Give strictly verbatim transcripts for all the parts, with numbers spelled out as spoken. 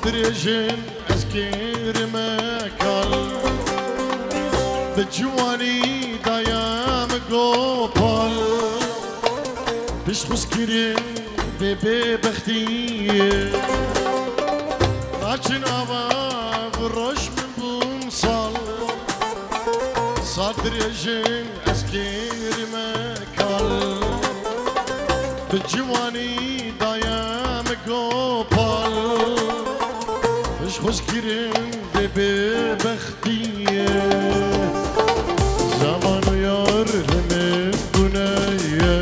Dirêjin ez kêrime kal, bi ciwanî daye min gopal. Pişt xwezkirin vê bêbextiyê, naçin ava vî roj min bûn sal. Sal dirêjin ez kêrime kal, bi ciwanî daye min gopal. Pişt xwezkirin vê bêbextiyê, zaman û yar li min bûne ye.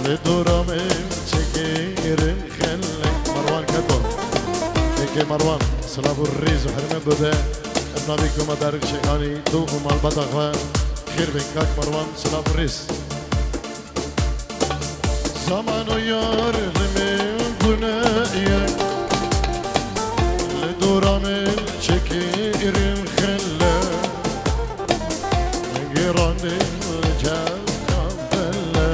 Li dora min çekêrin xelek. Merwan Keto. Êkê Merwan, silav û rêz û hurmet bibe. Ev navê ku me Dariq Şêxanî tu û malbata xwe. Xêr bin kak Merwan, silav û rêz. Zaman û yar li min bûne ye. Li dora min çekêrin xelle. Min gêrandin li cel xafelle.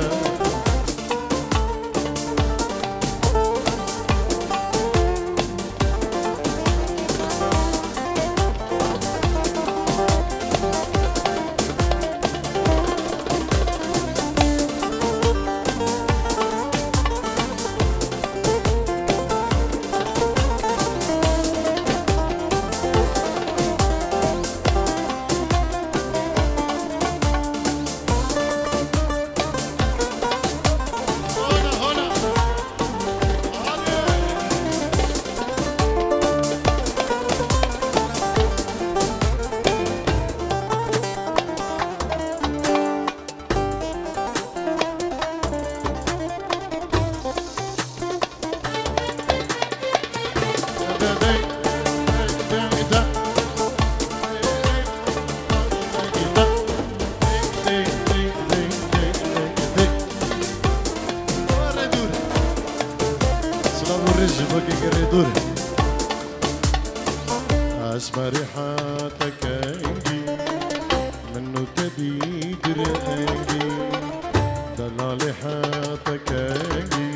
Silav û rêz ji bo kekê Rêdûr. Ez merî heta kengî, min û te bî dûr engî. Delalê heta kengî,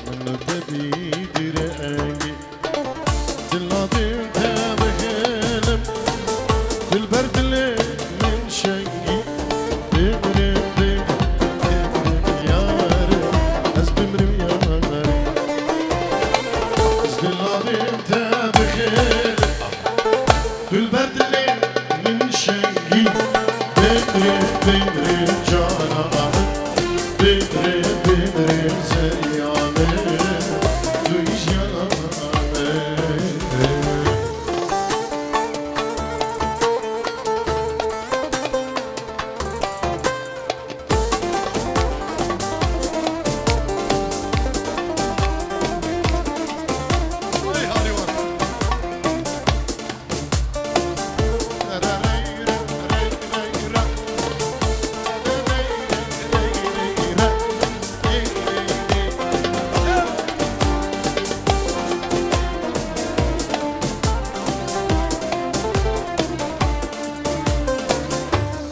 min û te bî dûr engî. Dila dil te bixêlim, dilber dilê min şengî. Bimrim, bimrim, bimrim yar, ez bimrim yar. Ez dila dil te bixêlim, dilber dilê min şengî. Bimrim, bimrim cana min, bimrim, bimrim zerya min, tu yî jiyana min.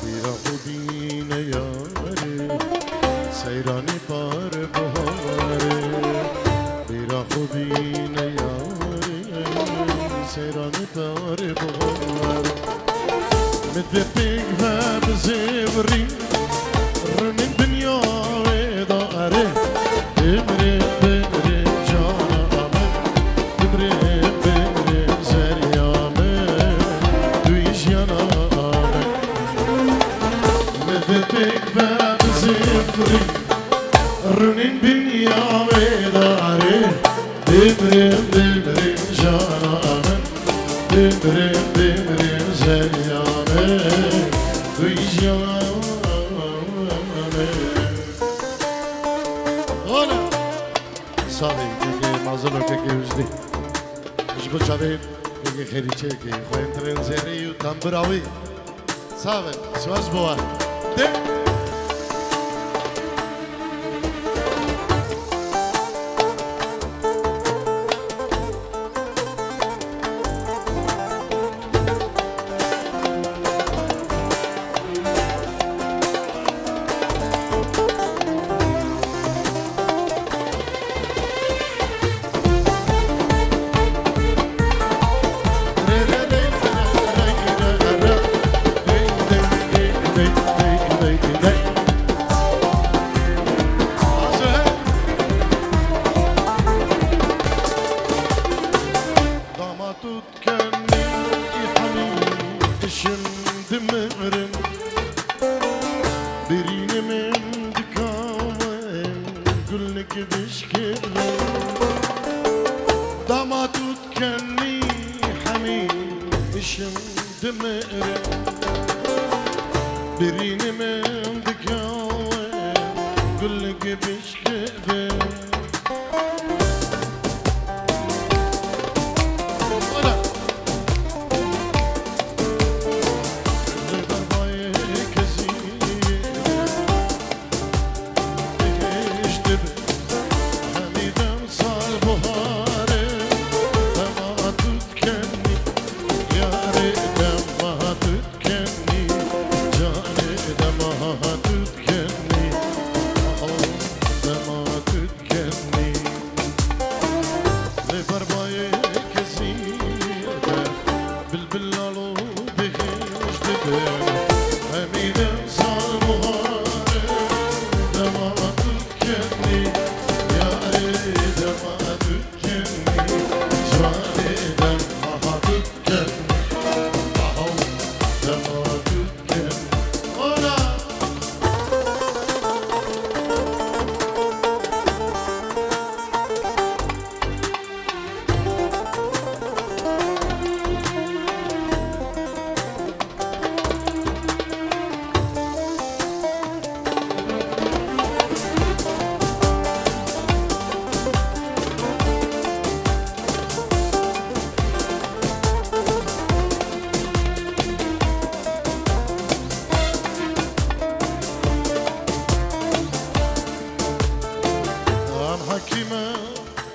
Bîra xwe bîne yarê, seyranê par biharê. Bîra xwe bîne yarê, seyranê par biharê. Min dê pêk ve bi zêvirî, rûnên dinya wê de erê. Bimrim, bimrim cana min, bimrim, bimrim zerya min, tu yî jiyana min. Min dê pêk ve bi zêvirî, rûnên dinya wê de erê. Bimrim, bimrim cana min, bimrim, bimrim zerya min, tu yî jiyana min. Ola! Savê, kekê Mazilo, kekê Hüsnî. Ji bo çavê kekê Xêrîçê, kekê xwên tirên zêrê û tambura wî. Sağ ol. Sivas bova. De. Mirim, birînim dikawim, gulnik bişkivim. Dama tu dikenî hemî işim dimirim. Birînim dikawim, gulnik bişkivim. Lê berbayê kezî de bilbil lalo bêhêj dibin. Hemî dem sar buhare dema tu kenî, yarê dema tu kenî, canê dema tu kenî, aho dema tu kenî. Ola! Em hekîm e,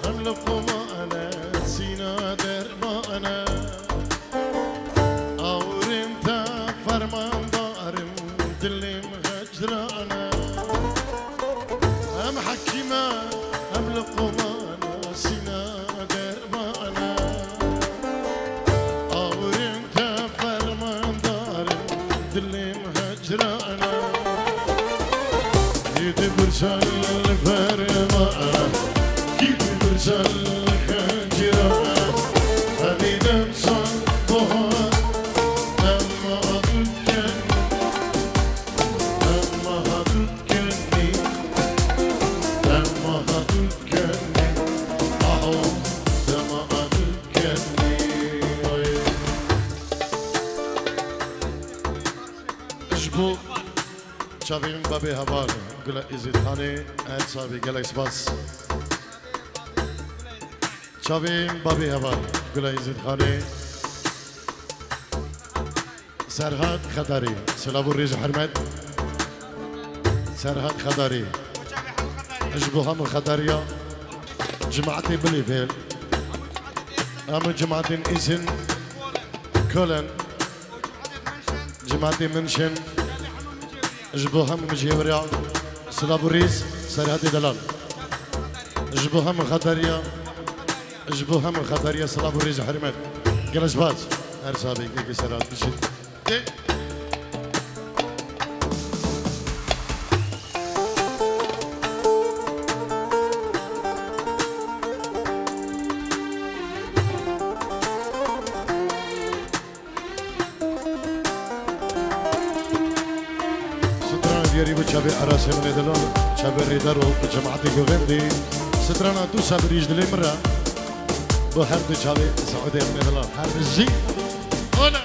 em luqman e, sîna derman e. Awirên te fermandar in, dilê min hicran e. Em hekîm e, em luqman e, sîna derman e. Awirên te fermandar in, dilê min hicran e. Êdî birsel ferman e, kî birsel xencîran e. Hemî dem sar buhar, dema tu kenî, dema tu kenî, dema tu kenî, aho dema tu kenî. Ji bo çavên babê heval Gula Îzîdxanê, her sabî gelek spas. Çavên babê heval Gula Îzîdxanê, Serhat Xedarî, silav û rêz û hurmet. Serhat Xedarî, ji bo hemû Xedariya, cemaetê Bilîvêl, hemû cemaetên Îsin, Kolen, cemaetê Minşin, ji bo hemû mijêwiriya, silav û rêz, Serhatê delal. Ji bo hemû Xedariya, ji bo hemû Xedariya silav û rêz û hurmet. Gelek spas. Her sabê kekê Serhat bijî. Strana diyarî bû çavê Erasê min ê delal, çavê Rêdar û cemaetê Govendî. Strana du sabirî ji dilê min re bo her du çavê Seûdê min ê delal. Her bijî. Ola!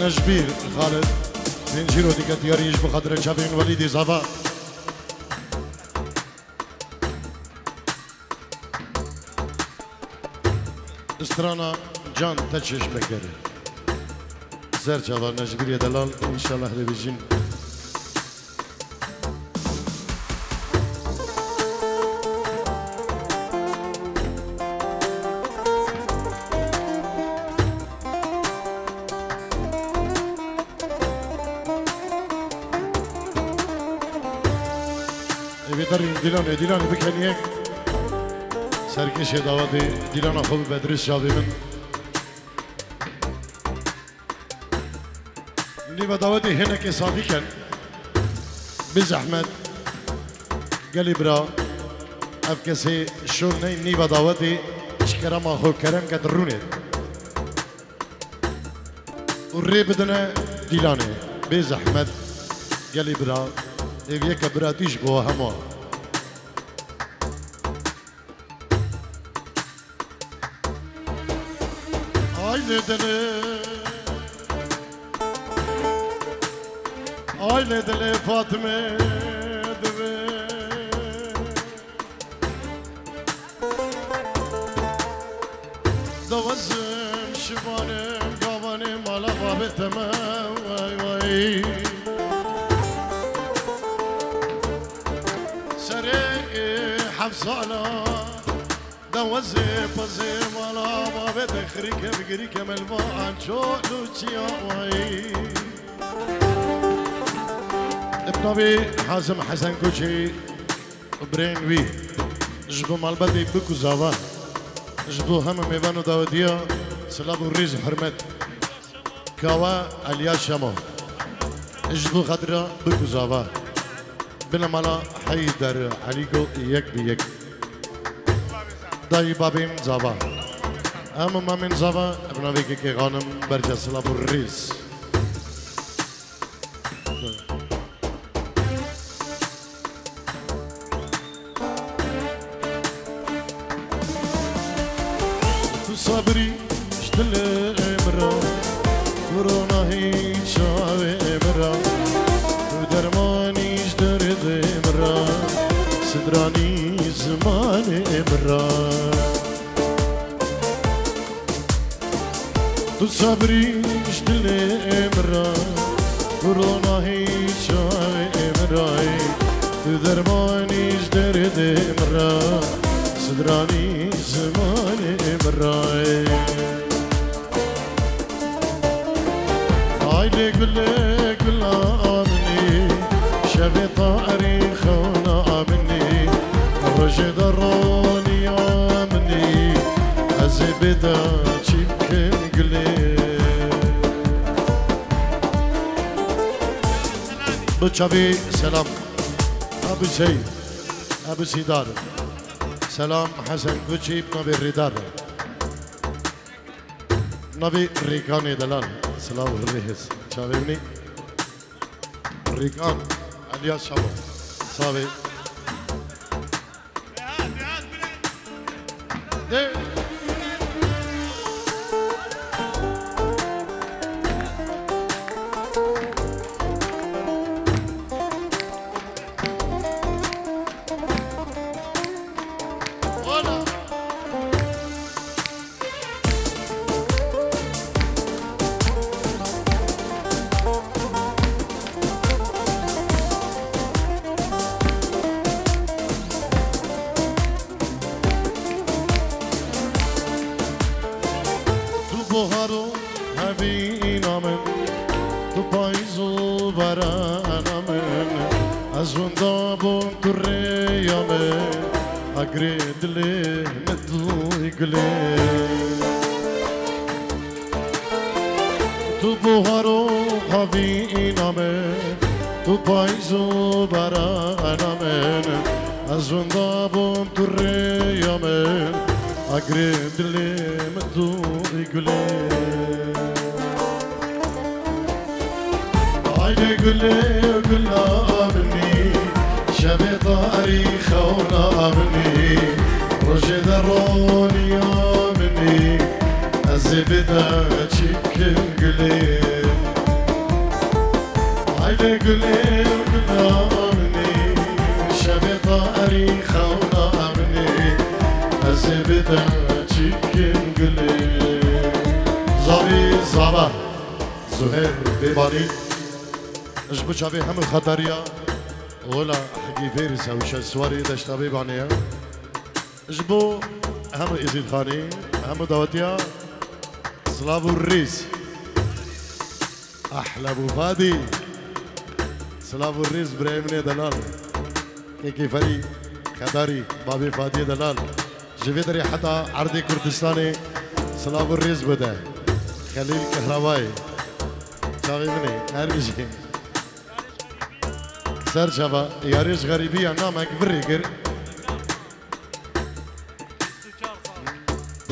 Necbîr Xalid, pêncî rotîka diyarî ji bo xatirê çavên Welîdî Zava. Strana Can te çeşme kerê. Ser çava Necbiriyê delal, înşallah dibijîn. Vê derê Dîlanê, Dîlanê bikin yek. Serkêşê dawetê Dîlana xwe bi Bedrîs çavê min. Nîva dawetê hinekê safî ken. Bi zehmet. Gelî bira. Ev kesê şûr ney nîva dawetê ji kerema xwe kerem ket rûnê. Û rê bidine Dîlanê. Bê zehmet. Gelî bira. Êv yeke biratî ji bo hema. Ay lê dilê, ay lê dilê Fatime divê. Dawezim şivanim gavanê mala babê teme, vay vay. Serê heft sala. Dawezê pezê mala babê te xirîke bigirîke melva anço lûçiya wayî. Bi navê Hazim Hesen Koçê û birên wî ji bo malbetê bik û zava, ji bo heme mêvan û dawetiya silav û rêz û hurmet. Kawa Eliya Şemo. Ji bo xatira bik û zava. Binemala Heyder Elîko yek bi yek. Dayî babên zava. Em û mamên zava, ev navê kekê xanim berca silav û rêz. Tu sabrî ji dilê min re, tu ronahî çavê min re, tu dermanî ji derdê min re, sidranî zimanê min re. Tu sabrî ji dilê min re, tu ronahî çavê min re, tu dermanî ji derdê min re, sidranî zimanê min re. Ay lê gulê gula min î, şevê tarî xewna min î, rojê de roniya min î, ez ê bê te çî bikim gulê. Bi çavê selam. Ebu Sey, Ebu Sîdar. Selam Hesen Koçî, bi navê Rêdar. Navê Rêkanê delal. Silav û rêz. Çavê min î. Rêkan. Eliya Şabo. Savê. De. Tu boharo hevîna min, tu payîz û berena min, ez winda bûm tu rêya min, egrê dilê min tu gulê. Tu buhar û havîna min, tu payîz û berena min, ez winda bûm tu rêya min, egrê dilê min tu î gulê. Ay lê gulê gula min î, şevê tarî xewna min î, rojê de roniya min î, ez ê bê te çî bikim gulê. Ay lê gulê gula min î, şevê tarî xewna min î, ez ê bê te çî bikim gulê. Zavî zava. Zuhêr Bêbanî, ji bo çavê hemû xetariya, wela hegî vêrî sewşe siwarî deşta Bêbanê ye. Ji bo hemû Êzîdxanî, hemû dawetiya, silav û rîz. Ehle bû Fadî. Silav û rîz birayê min ê delal. Kekê Ferî Xedarî, babê Fatiyê Delal. Ji vê derê heta erdê Kurdistanê silav û rêz bide. Xelîl Kehrabayê. Çavê min ê, her bijî. Ser çava, yarê ji xerîbî ya namek virê kir.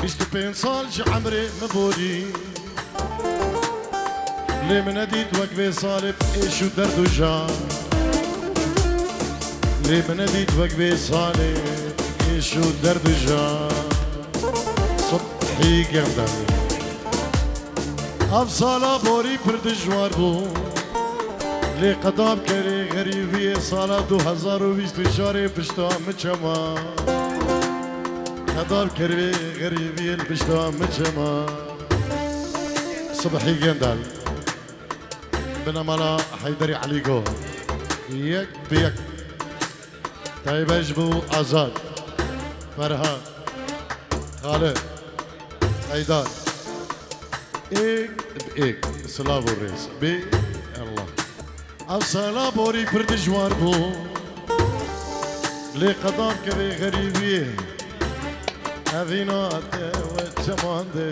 Bîst û pênc sal ji emrê min borî. Lê min nedît wek vê salê bi êş û derd û jan. Lê min nedît wek vê salê bi êş û derd û jan. Subhî Gendelî. Ev sala borî pir dijwar bû. Lê qedab kerê xerîbiyê sala du hezar û bîst û çarê pişta min çema. Qedab kerê xerîbiyê li pişta min çema. Subhî Gendel. Binemala Heyderî Elîgo. Yek bi yek. Taybe ji bo Azad. Ferhat. Xalid. Heydar. Êk bi êk. Silav û rêz. Bi Allah. Ev sala borî pir dijwar bû. Lê qedab kevê xerîbiyê. Evîna te we çeman de.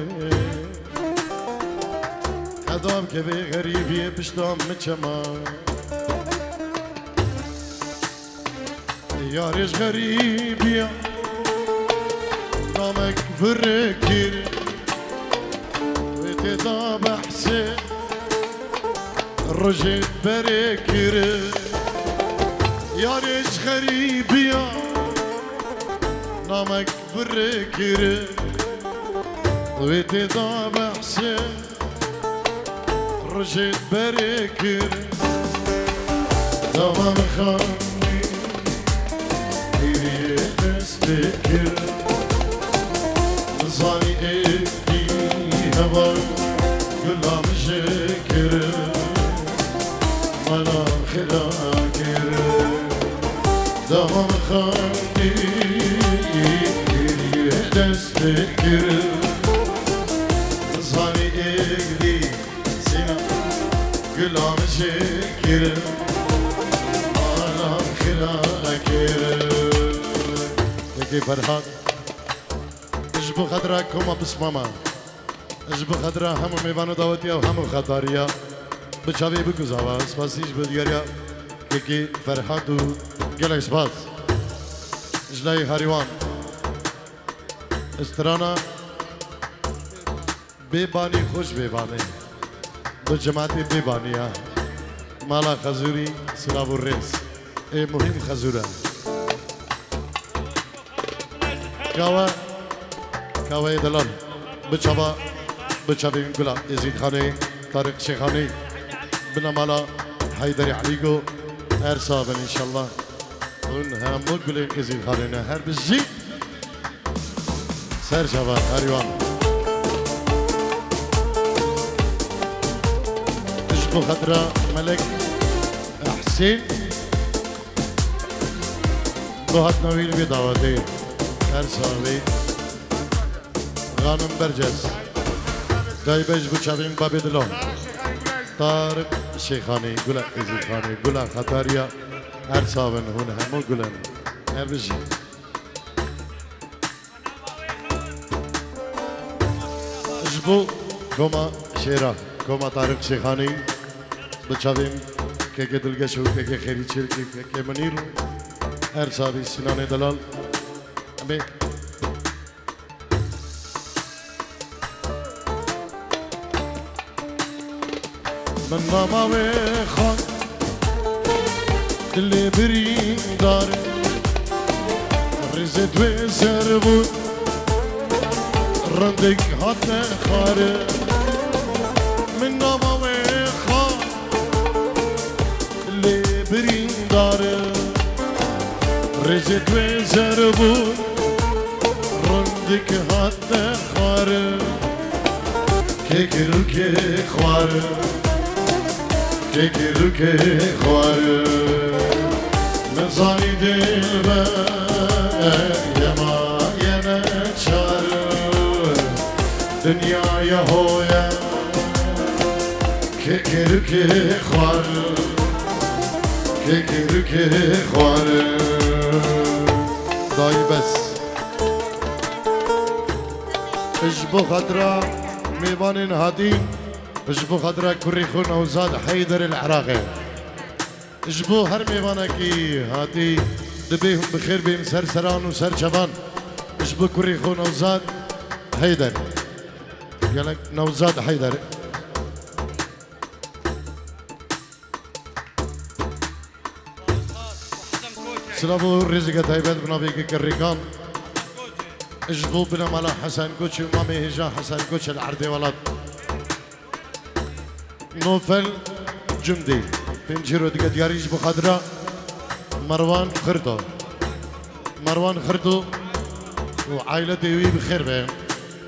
Qedab kevê xerîbiyê pişta min çema. Yarê ji xerîbiya namek virê kir. Wê tê da behsê rojê berê kir. Yarê ji xerîbiya namek virê kir. Wê tê da behsê Rojê berê kir, dama min xanî, hêviyê dest pê kir. Min zanî êdî heval gula min jê kir, mala xira kir. Dama min xanî, hêviyê dest pê kir. Min zanî êdî Sîna gula min jê kir, mala xira kir. Kekê Ferhat, ji bo xetira koma pismama, ji bo xetira hemû mêvan û dawetiya û hemû xetariya, bi çavê bikuzava. Spasî ji bo diyariya Kekê Ferhat û gelek spas. Ji layê herî wan. Strana Bêbanî xweş bêbanê. Bi cematê bêbanî ya. Mala Xezûrî silav û rêz. Ê muhîm Xezûr e. Kawe, kaweyê delal. Bi çava, bi çavên gula Êzîdxanê, Tariq Şêxanî. Bina mala Heyderî Elîgo. Her sabin înşallah. Hûn hemû gulên Êzîdxanê ne. Her bijî. Ser çava, herî wan. Ji bo xetira Melek Husên bi hatina wî li vê dawetê. Her savê. Xanim Berces. Daybe ji bo çavên babê dilo. Tariq Şêxanî, Gula Êzîdxanî, Gula Xetariya. Her savin hûn hemû gulin. Her bijî. Ji bo koma şêra, koma Tariq Şêxanî, bi çavên kekê Dilgeş û kekê Xêrî Çêrkî, kekê Minîr û her savî Sinanê Delal. Em ê Min nama wê xwar, dilê birîndar, rêzê wê zer bû, rindik hate xwar. Min nama wê xwar, dilê birîndar, rêzê wê zer bû, rindik hate xwar. Kê kir û kê xwar, kê kir û kê xwar. Min zanî dilber yema ye neçar, dinyaya hoye. Kê kir û kê xwar, Kêrikê xwarin. Dayî bes. Ji bo xatira mêvanên hatî, ji bo xatira kurê xwe Newzad Heyder li Iraqê. Ji bo her mêvanekî hatî, dibê hûn bi xêr bên ser seran û ser çavan. Ji bo kurê xwe Newzad Heyder. Gelek Newzad Heyder. Silav û rêzeke taybet bi navê Kekirîkan. Ji bo binemala Hesen Koç û mamê hêja Hesen Koç li erdê welat. Nofel Cundî. Pêncî ro dike diyarî ji bo xatira Merwan Xirdo. Merwan Xirdo û ailetê wî bi xêr be.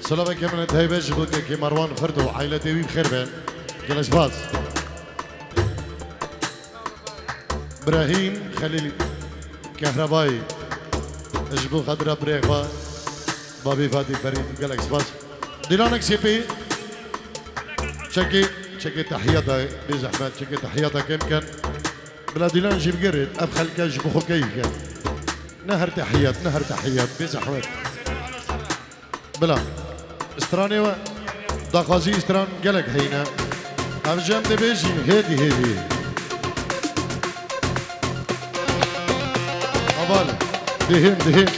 Silaveke min e taybet ji bo kekê Merwan Xirdo û ailetê wî bi xêr be. Gelek spas. Brahîm Xelîl Kehrebayî, ji bo xatira birê xwe, babî Fatî Ferîd, gelek spas. Dîlanek Sêpî, çekê, çekê tehiyata, bê zehmet, çekê tehiyata kêm ken. Bila Dîlan jî bigirêt, ev xelke ji bo xwe keyf ken. Ne her tehiyat, ne her tehiyat, bê zehmet. Bila. Stranê we daxwazî stran gelek heyne. Ev jî em dibêjin hêdî hêdî. Aval. Dihên, dihên.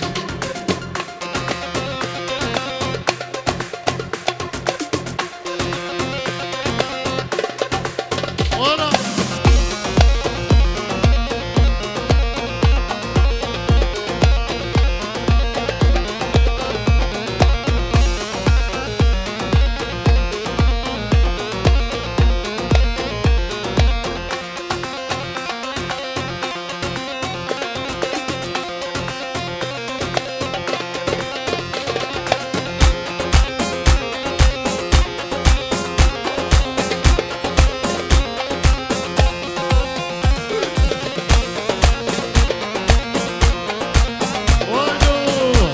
Waydo,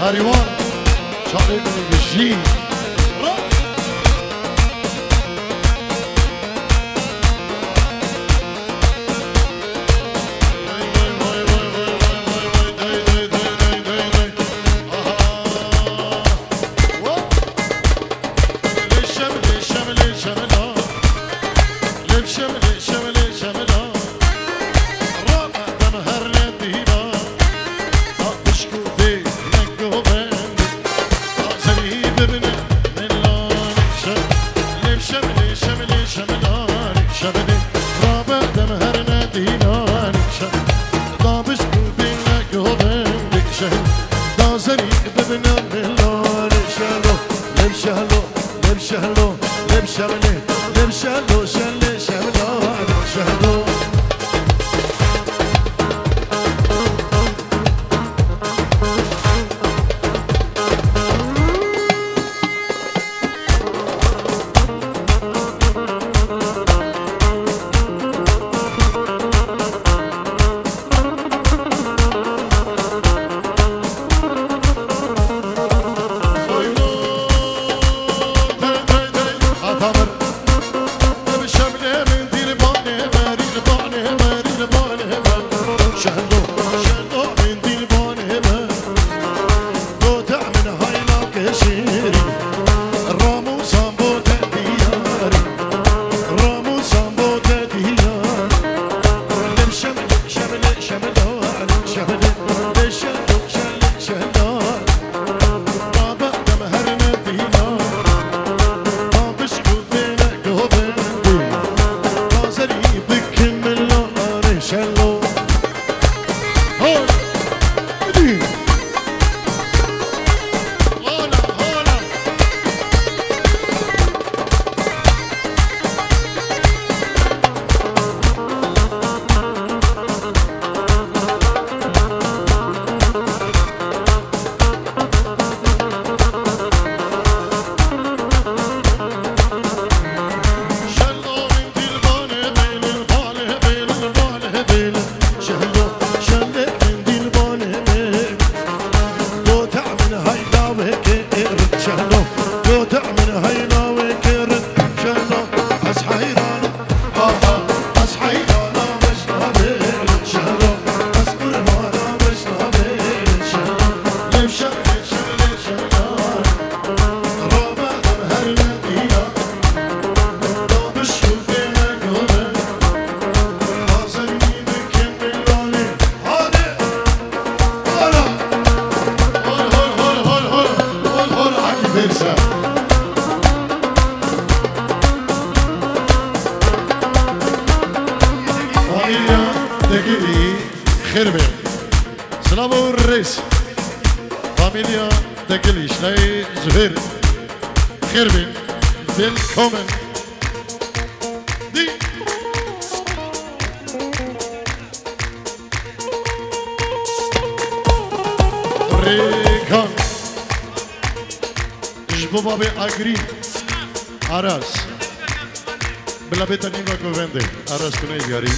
herîwan, çavê min bijî. Xêr be. Silav û rêz. Famîlya Degilî, Şileyê Zuhêr. Xêr be. Willkommen. Dî. Rêkan. Ji bo babê Agirî. Aras. Bila bête nîva govendê. Aras tu neyê diyarî.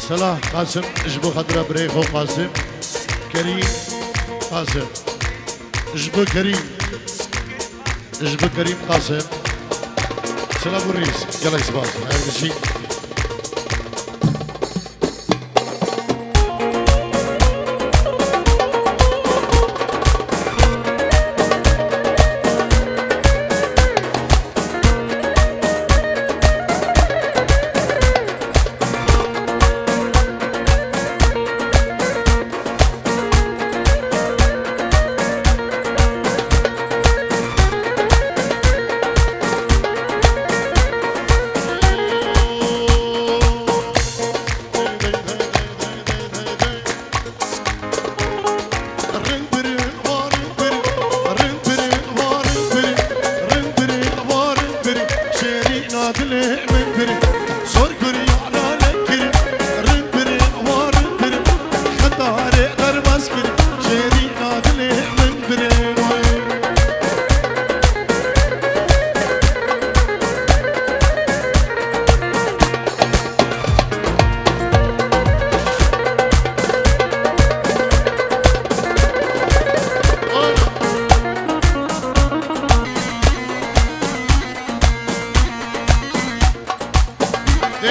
Selah Qasim, ji bo xatira birê xwe Qasim. Kerîm Qasim. Ji bo Kerîm. Ji bo Kerîm Qasim. Silav û rêz. Gelek spas. Her bijî.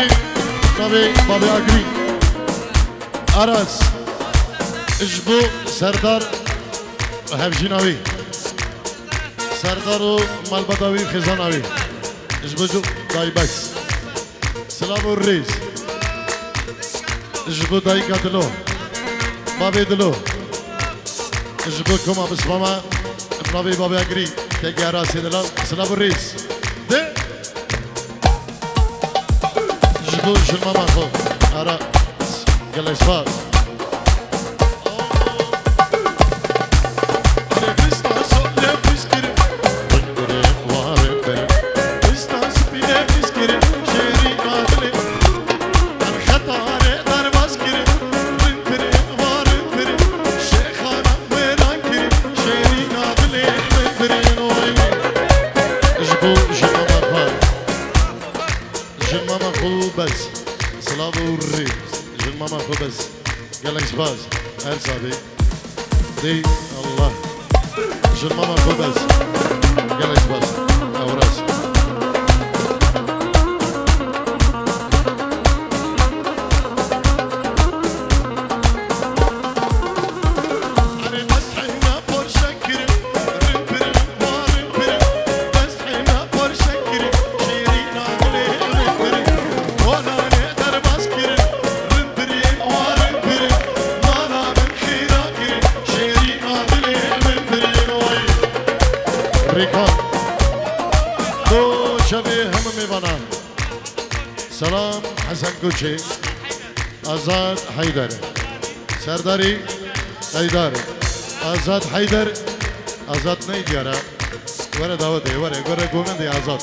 Ê, navê Babê Agirî. Aras. Ji bo Serdar hevjîna wî. Serdar û malbata wî, xêzana wî. Ji bo cu daybes. Silav û rêz. Ji bo dayika Dilo. Bavê Dilo. Ji bo koma Bismama. Bi navê Bavê Agirî. Teke Arasê Dilo. Silav û rêz. De. Ji bo jin mama xwe. Ara. Gelek spas. Ji bo jin mama xwe. Jin mama xwe bes. Silav û rê. Jin mama xwe bes. Gelek spas. Her sabê. Dey Allah. Jin mama xwe bes. Gelek spas. Ewras. Rêkan. Do çavê hemû mêvanan. Selam Hesen Koçê. Azad Heyder. Serdarî Qeydar. Azad Heyder. Azad ney diyara. Were dawetê, were, were govendê Azad.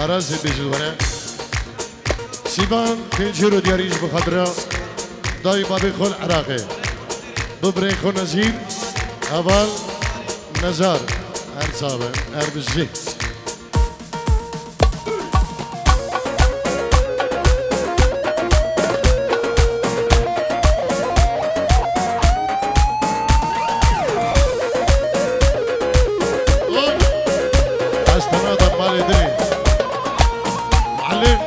Arazê bêjin were. Sîvan pênc euro diyarî ji bo xatira dayî babê xwe li Iraqê. Bi birê xwe Nezîr, heval Nezar. Her sabe, her bijî. Ez tena da malê dinê. Muallim.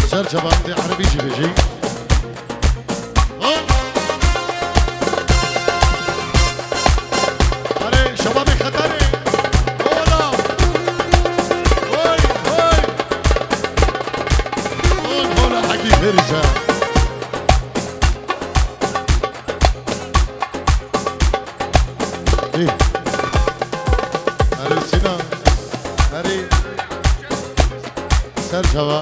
Ser çavan dê erebî jî bêjî. Erê, şebabê Xeterê. Hola. Hoy, hoy. Hola, Hekî Fêrîze. Ê. Erê, Sîna. Herî ser çava.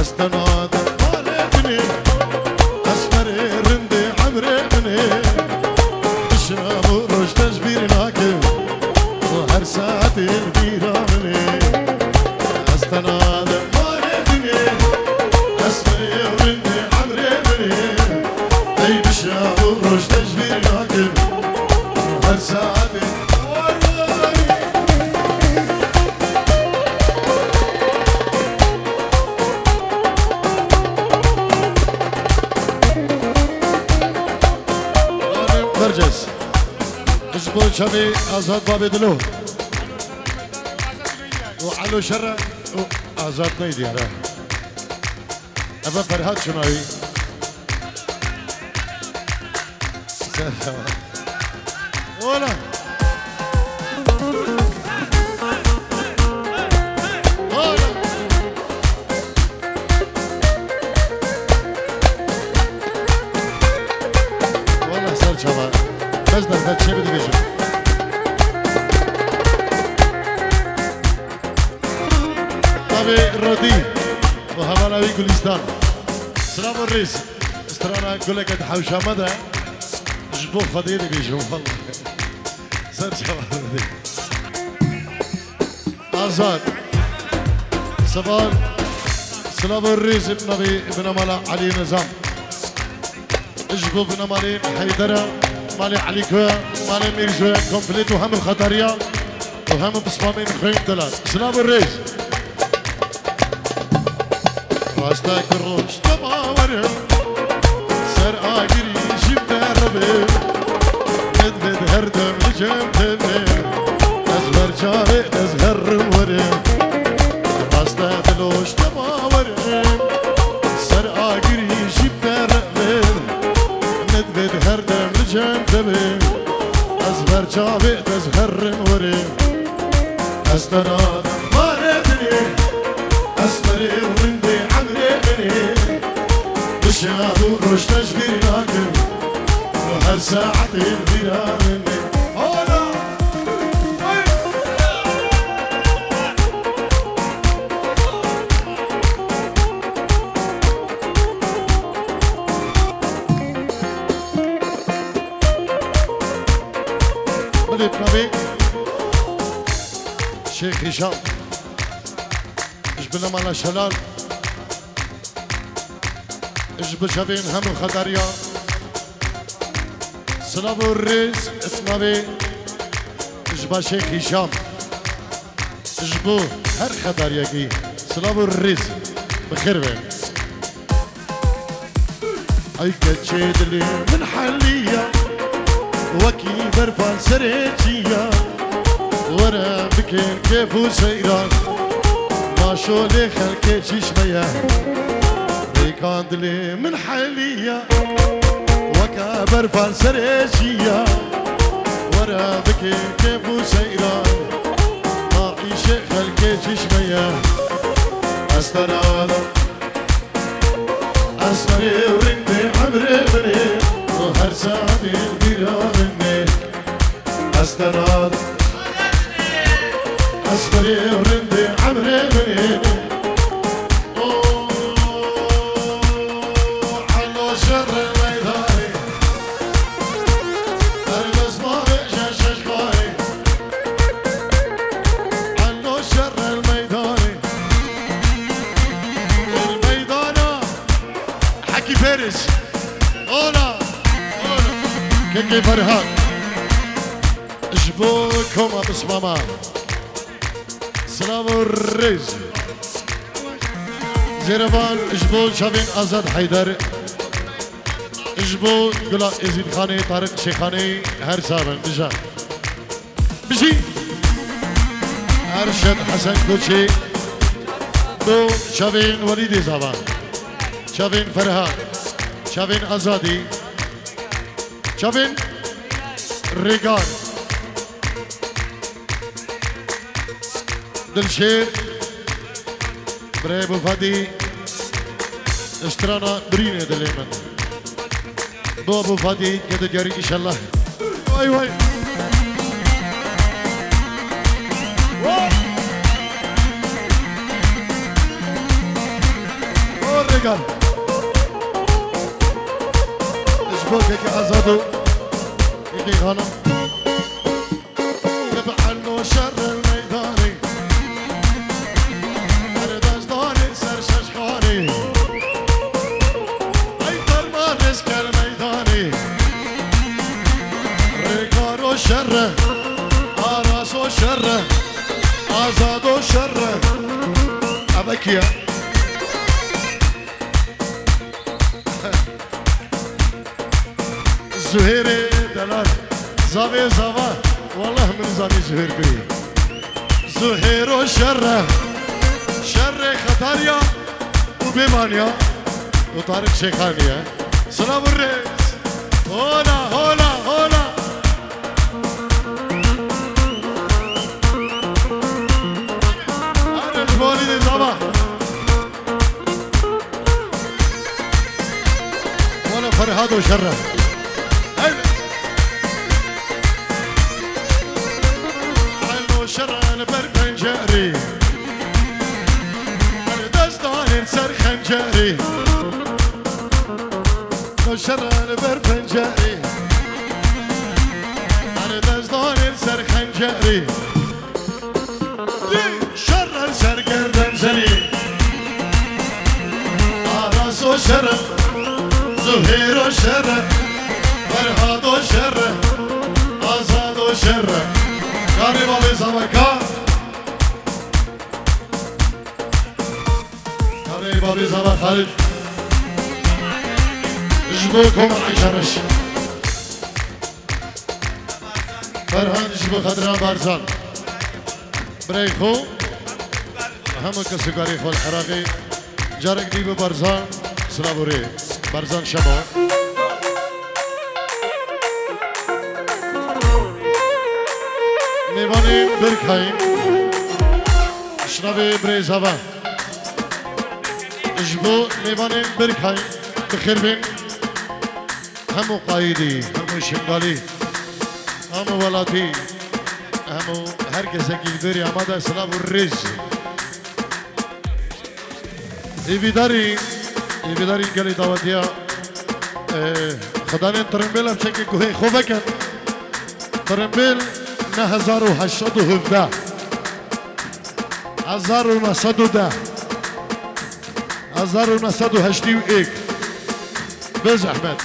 Ez tena de malê min ê, esmerê rindê emrê min ê. Şev û roj te ji bîr nakim û her saetê li bîra min ê. Ez tena de malê min ê, esmerê rindê emrê min ê. Ey bi şev û roj te ji bîr nakim û her saetê Berces. Ji bo çavê Azad babê Dilo. Û Elo Şerre û Azad neydi yara. Eve Ferhat çunayî. Ola. Ola. Ola ser çava. Bes derfet çê bidibêjim. Navê Rodî û hevala wî Gulistan. Silav û rêz. Strana guleke di hewşa me de ji bo Xwedê dibêjim, wallahî. Ser çava Rodî. Azad. Sivan. Silav û rêz bi navê binemala Elî Nizam. Ji bo binemalên Heydera, malê Elîko, malê Mîrzo, komplet û hemû Xetariya û hemû pismamên xwên dilan. Silav û rêz. Rasta ku roj te bawerim, ser agirî jî deribim. Vêt vêt her dem li cem te bim. Ez ber çavê ez herim werim. Rasta diloj te bawerim, ser agirî jî deribim. Vêt vêt her dem li cem te bim. Ez ber çavê ez herim werim. Ez tena de malê min ê, esmerê û rindê emrê min ê. Bi şev û roj te ji bîr nakim, û her saetê li bîra min ê. Ola! Hey! Bidê bi navê Şêx Hîşam. Ji binemala Şelal. Ji bo çavên hemû Xetariya. Silav û rêz bi navê ji ba Şêx Hîşam. Ji bo her Xetariyekî silav û rêz. Bi xêr ve. Ay keçê dilê min heliya, wekî berfan serê çiya. Were bikin kêf û seyran, ma şolê xelkê çişme ye. Rêkan dilê min heliya, weke berfan serê çiya. Were bikin kêf û seyran, ma îşê xelkê çişme ye. Ez te nada. Esmerê û rindê emrê min ê, û her saetê bîra min ê. Ez te nada. Esmerê û rindê emrê min ê. O, Elo şerê meydanê. Her kes bavê je şeşkarê. Elo şerê meydanê. Meydana Hekî Fêris. Ola. Ola. Kekê Ferhat. Ji bo koma pismama. Silav û rêz. Zêrevan ji bo çavên Azad Heyder. Ji bo Gula Êzîdxanê, Tariq Şêxanê her sabin. Dija. Bijî Erşed Hesen Koçê, bo çavên Welîdê Zavan. Çavên Ferhat, çavên Azadî, çavên Rêgar, Dilşêr, birê Ebû Fadî, strana birînê dilê min. Bo Ebû Fadî kete diyarî înşellah. Vay vay. O Rêgar. Ji bo kekê Azad û kekê Xanim. Bi eno şer meydanê. Her dezdanê ser şeşxanê. Ey derman rizker meydanê. Rêgaro şerre, Araso şerre, Azado şerre. Eve kî ye? Zuhêrê delal. Zavê zava. Wallah min zanî Zuhêr bî. Zuhêro şerre. Şerrê Xetarya û Bêmaniya û Tarîk Şêxaniye. Silav û rêz. Hola, hola, hola. Arê ji bo Walîdê zava. Wala Ferhado şerre. Hey. Eno şerre li ber pencerê. Her dezdanên ser xencerê. Eno şerre li ber pencerê. Her dezdanên ser xencerê. Şerre sergerden zerî. Araso şerre. Zuhêro şerre. Ferhado şerre. Azado şerre. Karê bavê zavaka. Karê bavê zava Xalid. Ji bo koma şerreş. Ferhan ji bo xatira Barzan. Birayê xwe, hemû kesûkarê xwe li Iraqê. Carek dî bi Barzan, silav û rê. Barzan Şemo. Mêvanê Birkayî. Şinavê birê zava. Ji bo mêvanên Birkayî. Bi xêr bên. Hemû qayîdî, hemû şingalî, hemû welatî, hemû her kesekî li bêrî amade silav û rêz. Êvîdarî, êvîdarî gelê dawetiya, e, xwedanên tirimbêla bi çekê guhê xwe vekin. Tirimbêl ne hezar û heşt sed û hevdeh. Hezar û neh sed û deh. Hezar û neh sed û heştê û yek. Bê zehmet.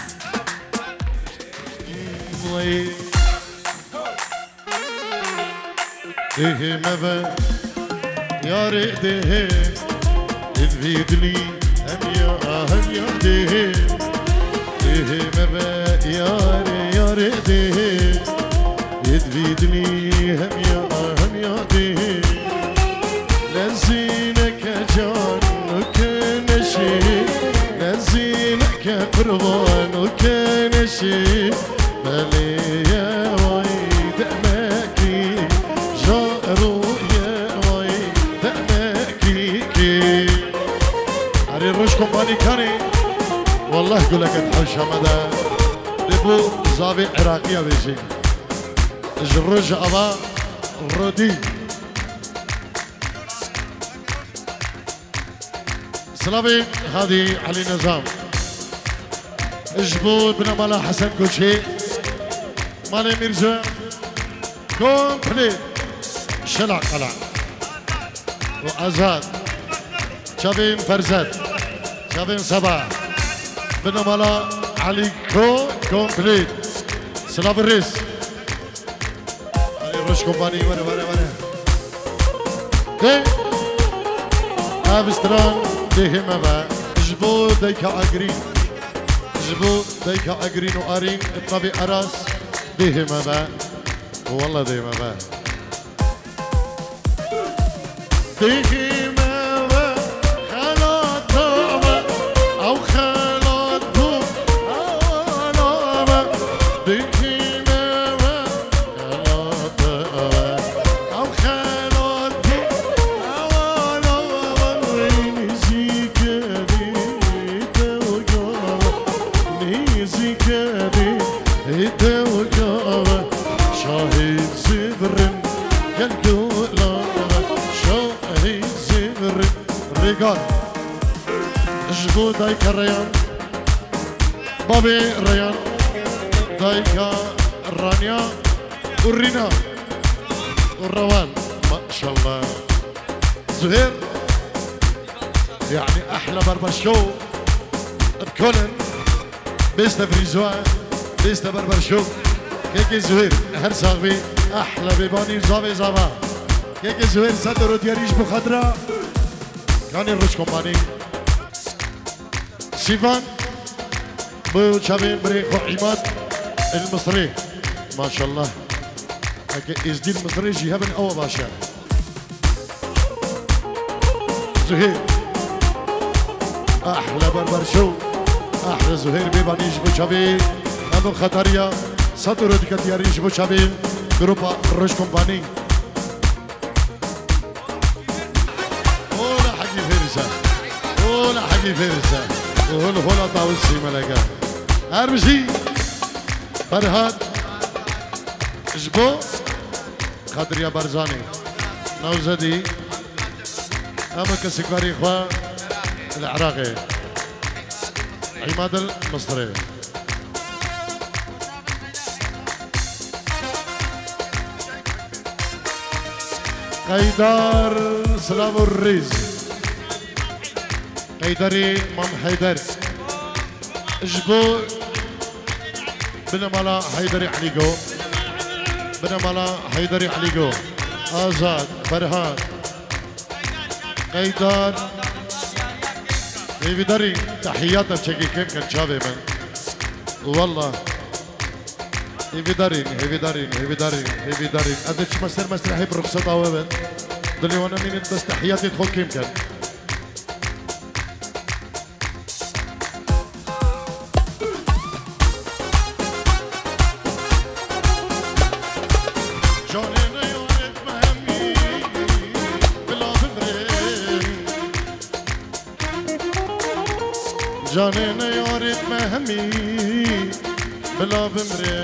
Dêhê me ve, yarê dêhê, êd vî dilî, hem ya, hem ya dêhê. Dêhê me ve, yarê, yarê dêhê, êd vî dilî, hem ya, hem ya dêhê. Lezîneke can û keneşê, lezîneke qurban û keneşê. Belê ye vay demekî, jaro ye vay demekî kê. Erê roj kompanî kanê. Wallah guleke hewşa me de. Lê bo zavê Iraqiya bêjî. Ji roj ava rodî. Silavê Hadî Elî Nizam. Ji bo binemala Hesen Koçê, malê Mîrzo, komplê Şila Qala û Azad, çavên Ferzet, çavên Seba, binemala Elî Ko, komplê. Silav û rêz. Erê roj kompanî, were, were, were. Dê. Ev stran dêhê me ve. Ji bo dayika Agrîn. Ji bo dayika Agrîn û Arîn, bi navê Aras, dêhê me ve. Walla dêhê me ve. Dêhê me ve, xelata me, ew Dayka Reyhan, babê Reyhan, dayka Ranya û Rîna û Rewan. Maşallah. Zuhêr, yani ehla barberşo. Bi kolin, bêste frîzwa, bêste barberşo. Kekê Zuhêr, her sax bî, ehla bêbanî zavê zava. Kekê Zuhêr, sed euro diyarî ji bo xatira. Kanê Roj Kompanî. Sîvan, bo çavên birê xwe Îmad el Misrê. Maşallah. Eke Êzdî el Misrê jî hebin, ew baş e. Zuhêr. Ahle berber şew. Ahle Zuhêr bêbanî ji bo çavê. Em bi xetariya sed euro dike diyarî ji bo çavê. Grupa Roj Kompanî. Ola hegî fêrise. Ola hegî fêrise. Hol hola Dawid Sîmeleke. Her bijî. Ferhat. Ji bo Xedriya Barzanî. Newzedî. Em kesikvarî xwe li Iraqê. Îmad el Misrê. Qeydar, silav û rîz. Qeydarî Mam Heyder. Ji bo binemala Heyderî Elîgo. Binemala Heyderî Elîgo. Azad, Ferhat. Qeydar. Hêvîdarî, tehiyata çekî kêm kin çavê min. Wallah. Hêvîdarîn, hêvîdarîn, hêvîdarîn, hêvîdarîn. Ez ê çima ser mesrehê bi ruxseta we bin. Dilê wan nemînin, bes tehiyatê xwe kêm kin. Canê neyaret me hemî, bila bimrê. Canê neyaret me hemî, bila bimrê.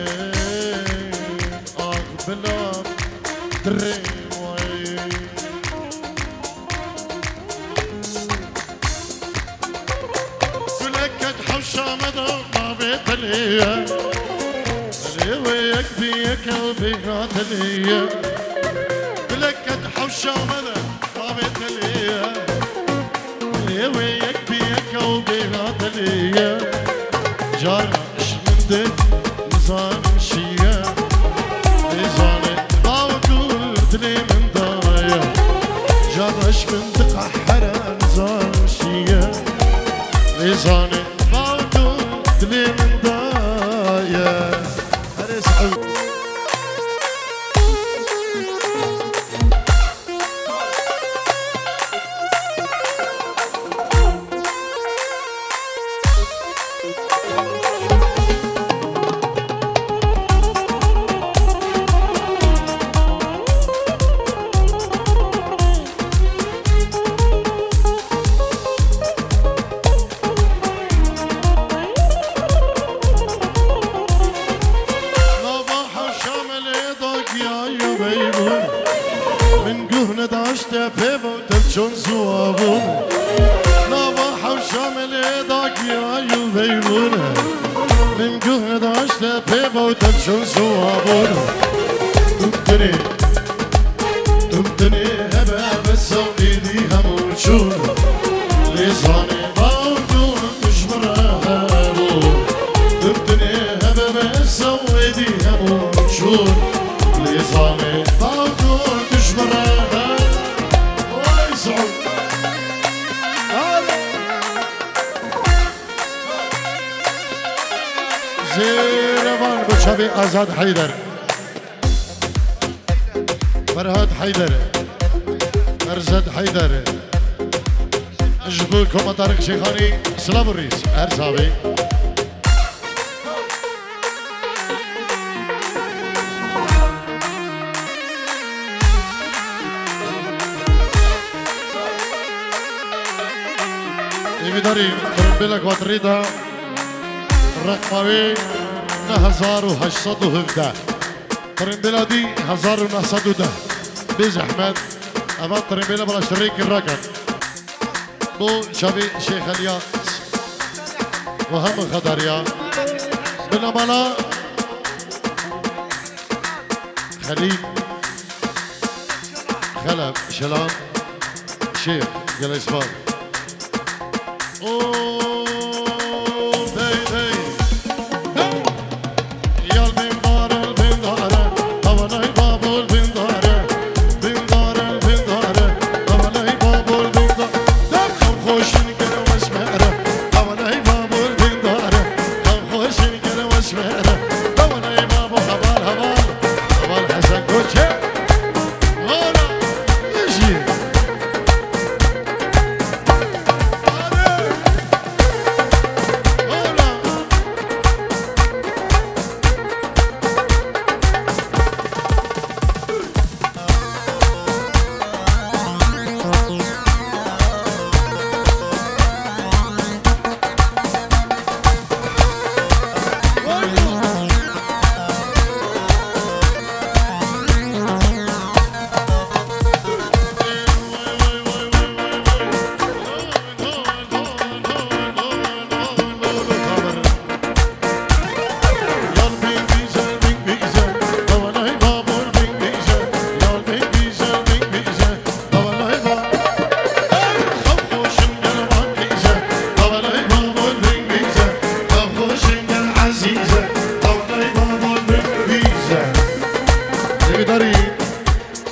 Ax bila dirê wayê. Guleket hewşa me de navê telê ye. Telê wê yek bi yek ew bêhna telê ye. Guleket hewşa me de navê telê ye. Telê wê yek bi yek ew bêhna telê ye. Cara ji min de nizanim şiye. Nêzane baw gul dilê min daye. Cara ji min diqehere nizanim şiye. Nêzane baw gul dilê min daye. Erê Seûd. Nava hewşa me lê da giya û beybûn. Min guh nedaşte pê ve te çon ziwa bûn. Nava hewşa me lê da giya û beybûn. Min guh nedaşte pê ve te çon ziwa bûn. Tumtinê, tumtinê hebe be sewqî dî hemû çûn. Lê zanê baw dûr tu ji min re hebû. Tumtinê hebe be sewqî dî hemû çûn. Lê zanê baw dûr tu ji min re hebû. Oy Seûd. Zêrevan bi çavê Azad Heyder. Ferhat Heyder. Erzet Heyder. Ji bo Koma Tariq Şêxanî, silav û rîz. Her savê. Hêvîdarî, tirimbêlek watirî de, reqma wê ne hezar û heşt sed û hevdeh. Tirimbêla dî hezar û neh sed û deh. Bê zehmet, eva tirimbêla bila şirêkî rakin. Bo çavê Şêx Eliya. Ve hem xedariya. Binamala Xelîl, Xelef, Şelan, Şêx, Gelesvan. O, dey, dey. Yal bindar, bindare, tavanay babul bindare. Bindare, bindare, tavanay babul bindare. Dem xweşin gel wesmere, tavanay babul bindare. Dem xweşin gel wesmere, tavanay babul heval, heval. Heval Hesen Koçe. Ola, Yeşil.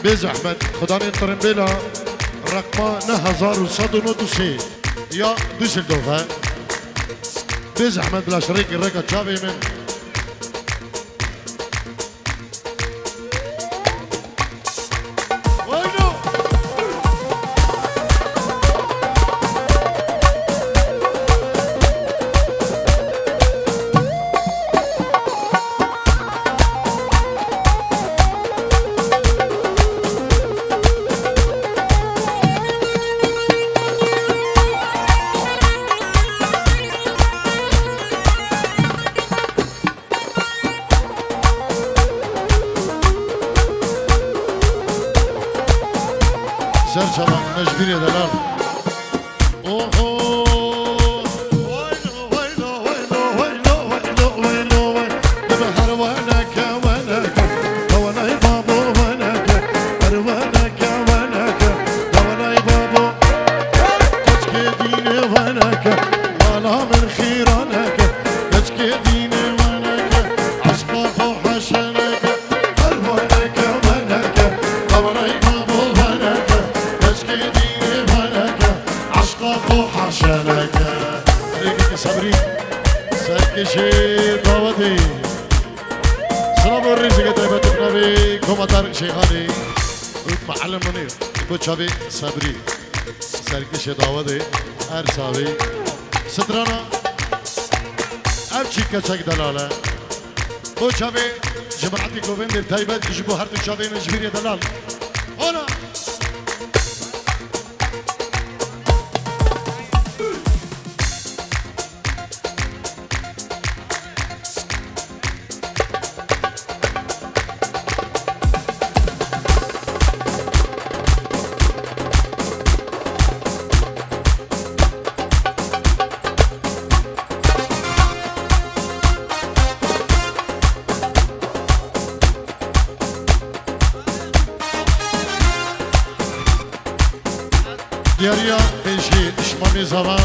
Bê zehmet, xudanên tirimbêla reqma neh hezar û sed û nod û sê ya Düsseldorf e. Bê zehmet, bila şirêkî rêka çavê min. Ser çavan, mecbîrê delal. Oho! Dibe her weneke, weneke, tawanay babo weneke, her weneke, weneke, tawanay babo. Keçkê dînê weneke, mala min xîraneke, keçkê dînê weneke, eşqa xwe heşeneke. Her weneke, weneke, tawanay babo weneke, keçkê dînê weneke, eşqa xwe heşeneke. Rêkeke sebrî, serkêşê dawetê. Silav û rêzeke taybet bi navê Komatar Şeyxanê û Muallim Munîr bo çavê sebrî. Serkêşê dawetê, her savê. Strana, ev çî keçek delal e. Bo çavê cemaetê govendê taybet ji bo her du çavê mecbîrê delal. Ona! Diyariya pêşî şima mêzava.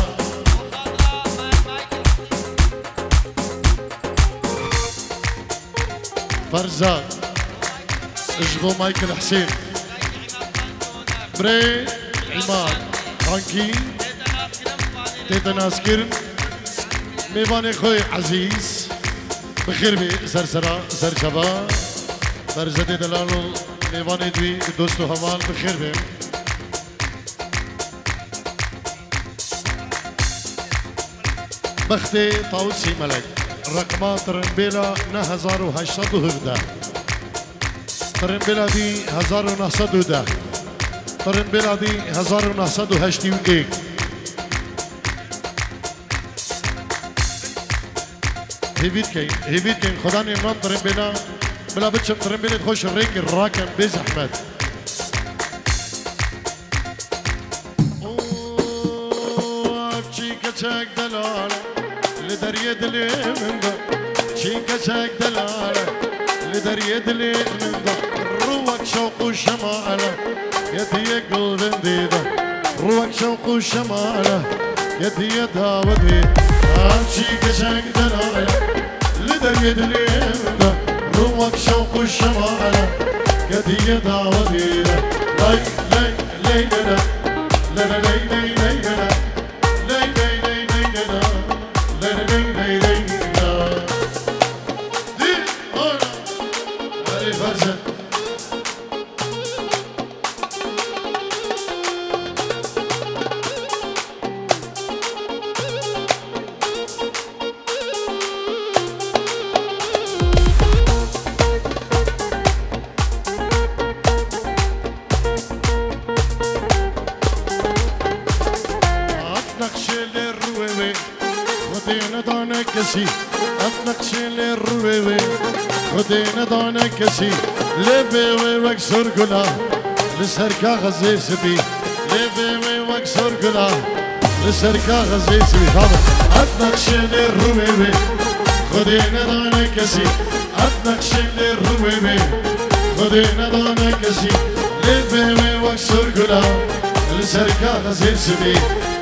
Ferza ji bo Michael Husên. Birê Îmad Kankî tête naskirin. Mêvanê xwe ezîz. Bi xêr bê ser sera, ser çava. Ferzedê delal û mêvanê dwî, dost û heval bi xêr bê. Bextê Tawusî Melek, reqma tirimbêla neh hezar û heşt sed û hevdeh. Tirimbêla dî hezar û neh sed û deh. Tirimbêla dî hezar û neh sed û heştê û yek. Hêvî dikeyn, hêvî dikeyn, xudanê nan tirimbêla, bila biçin tirimbêlê xweş rêkê rakin bê zehmet. Û ev çî keçek delal, li Deriyê dilê min de çî keçek delale, li deriyê dilê min de rû wek şewq û şemale, yetiye gulvindî de rû wek şewq û şemale, yetiye dawidî. Em çî keçek delale, li deriyê dilê min de rû wek şewq û şemale, yetiye dawidî de. Lay, lay, lay, lay, lay, lay, lay, lay, lay, lay, lay. Ley ley ley ley ley la. Ley ley ley ley la. Di, ora. Hadi Ferzan. Ev nexşê lê rûyê wê Xwedê nedane kesî. Ev nexşê lê rûyê wê Xwedê nedane kesî. Lê vê wê wek sorgula li ser kaxezê spî. Lê vê wê wek sorgula li ser kaxezê spî. Tamam. Ev nexşê lê rûyê wê Xwedê nedane kesî. Ev nexşê lê rûyê wê Xwedê nedane kesî. Lê vê wê wek sorgula li ser kaxezê spî.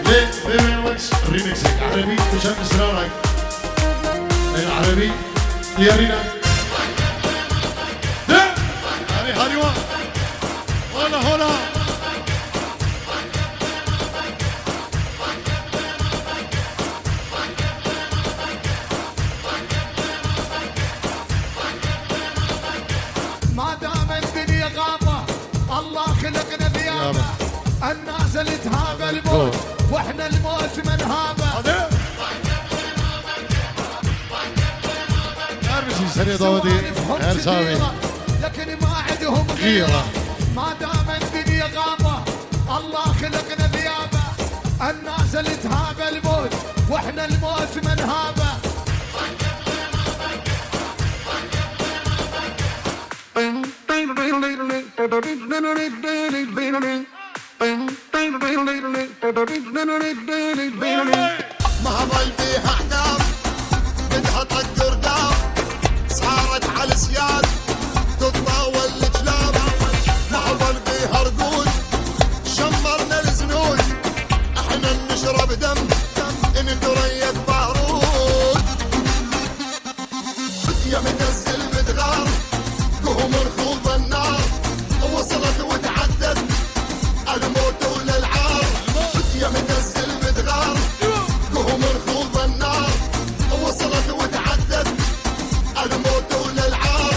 Lê vê wê wek s-, remixek erebî û çend misranek. Ê erebî diyarî ne. De! Erê harî wa. Hola, hola. ما دام الدنيا غابة، الله خلقنا ذيابة. النازل تهاب الموت، واحنا الموت ما نهابه. Hadi. Her bir şey serê dawetî, her sawi. لكن ما عندهم غيرة. ما دام الدنيا غابة، الله خلقنا ذيابة. النازل تهاب الموت، واحنا الموت ما نهابه. مهما البيها عتاب، بدها طق قرداب، صارت على سياد، تتطاول الكلاب. مهما البيها رقود، شمرنا الزنود، احنا بنشرب دم، نتريق بارود. يا متزل بتغار، قهم ركوب النار، وصلت وتعدت الموت وللعار. يا متزل بتغار، قهم ركوب النار، وصلت وتعدت الموت وللعار.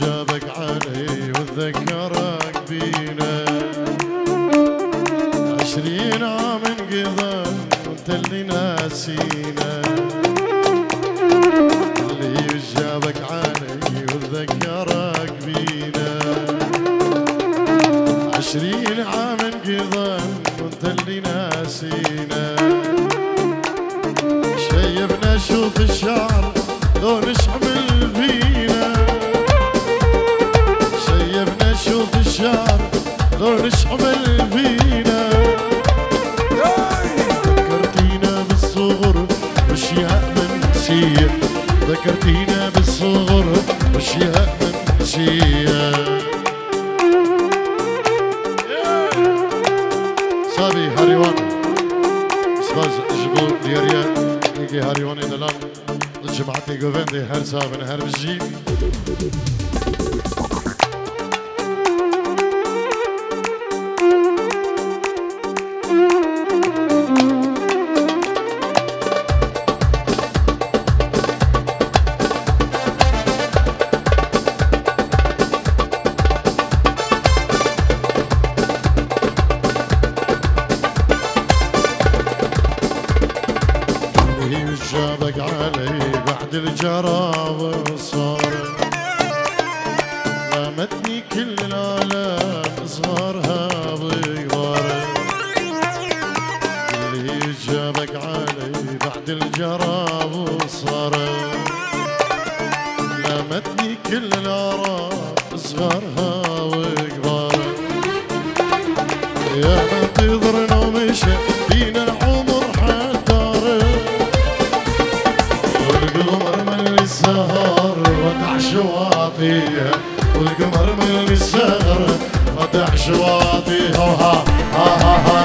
جابك علي وذكرك بينا. عشرين عام انقضى وانت اللي ناسينا. اللي جابك علي وذكرك بينا. عشرين عام انقضى وانت اللي ناسينا. شيبنا شوف الشعر لو نشعل فينا. شيبنا شوف الشعر لو نشعل فينا. ذكرتينا بالصغر وش يا من نسيت. ذكرتينا بالصغر وش يا من نسيت. Sabî, Hariwan. Spas ji bo diyariya êgê Hariwanê delal. Cemaetê govendê her çav in, her bijî. هي وجابك علي بعد الجرى والصار. لامتني كل العالم صغارها وكبار. اللي جابك علي بعد الجرى والصار. لامتني كل العرب صغارها وكبار. يا من تضرنا ومشى بينا العمر حتار. والقمر من السهر ودع شواطيه. والقمر من السهر ودع شواطيه. ها، ها، ها.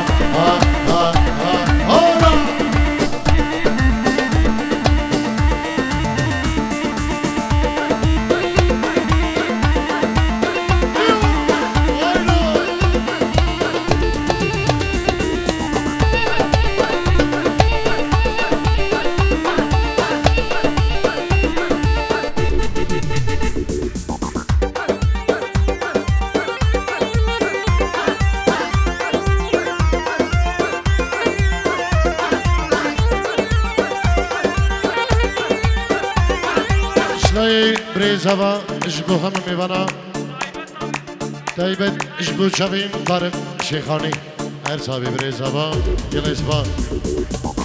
Şinayê birêz heva ji bo hemû mêvana taybet ji bo çavên Tarif Şêxanî. Her çavê birêz heva, gelê spas.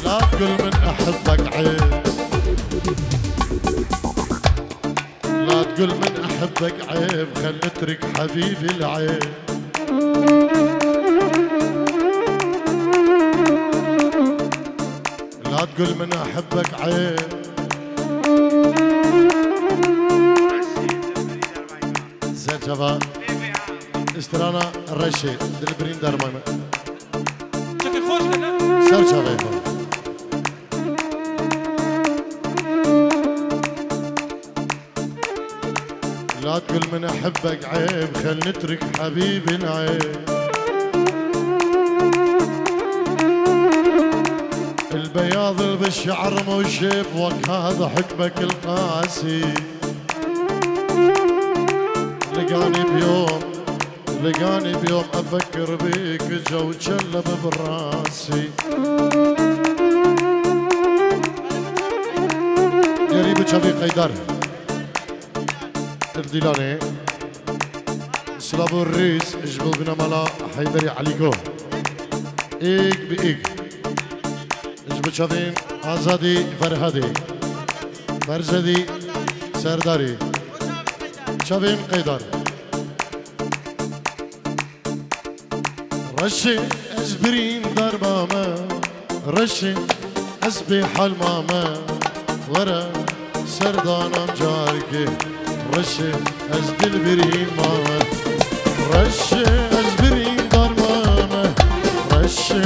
لا تقول من أحبك عيب. لا تقول من أحبك عيب، خل نترك حبيبي العيب. لا تقول من أحبك عيب. Serçava strana Reşê, Dilbirîn Derman. Serçavê xwe. لا تقول من أحبك عيب، خل نترك حبيبي العيب. البياض اللي بالشعر مو شيب، وك هذا حكمك القاسي. لقاني بيوم، لقاني بيوم أفكر بيك، جو شلب براسي. Yerî bi çavê Qeydar. Dîlanê. Silav û rîz ji bo binemala Heyderê Elîgo. Êk bi êk. Ji bo çavên Azadî Ferhadê. Ferzedî Serdarî. Çavên Qeydar. Reşê ez birîndar mame, reşê ez bêhal mame, were serdanan carkê, reşê ez dilbirîn mame. Reşê ez birîndar mame, reşê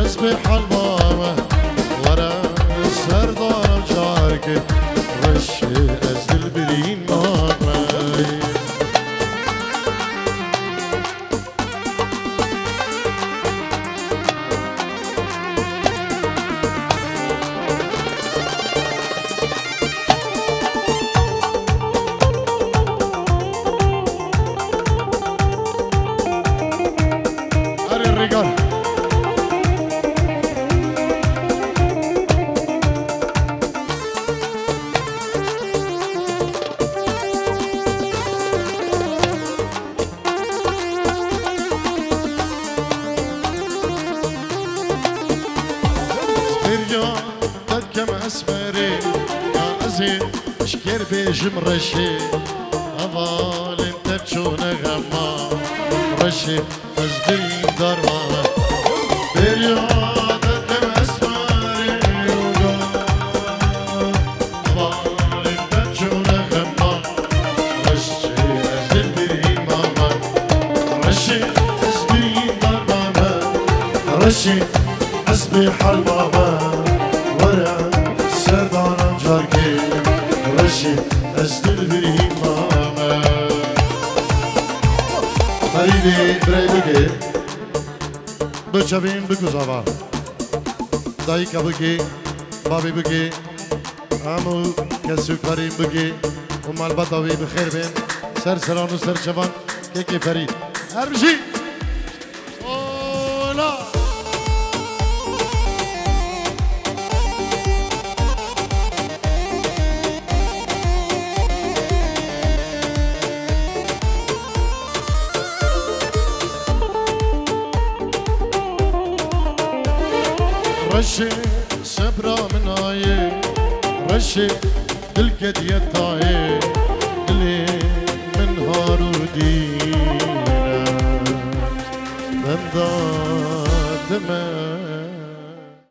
ez bêhal mame, were serdanan carkê, reşê ez dilbirîn mame. Erê Rêgar. Bêriya te dikem esmerê, ya ez ê ji kêr bêjim reşê. Hevalên te çûne xema, reşê ez birîndar mame. Bêriya te dikem esmerê, hevalên te çûne xema, reşê ez dilbirîn mame. Reşê ez birîndar mame, Reşê ez bê herma me, were serdanan carkê. Reşê ez dilbirî mame. Ferîdê birey bike, bi çavên bikuzava. Dayika bike, bavê bike, hemû kesûkarên bike û malbata wê bi xêr bên. Ser seran û ser çevan kekê Ferîd. Her bijî. Ola! Reşê sebra min ayê, reşê dilketiye tayê, dilê min harûdîne, benda dime.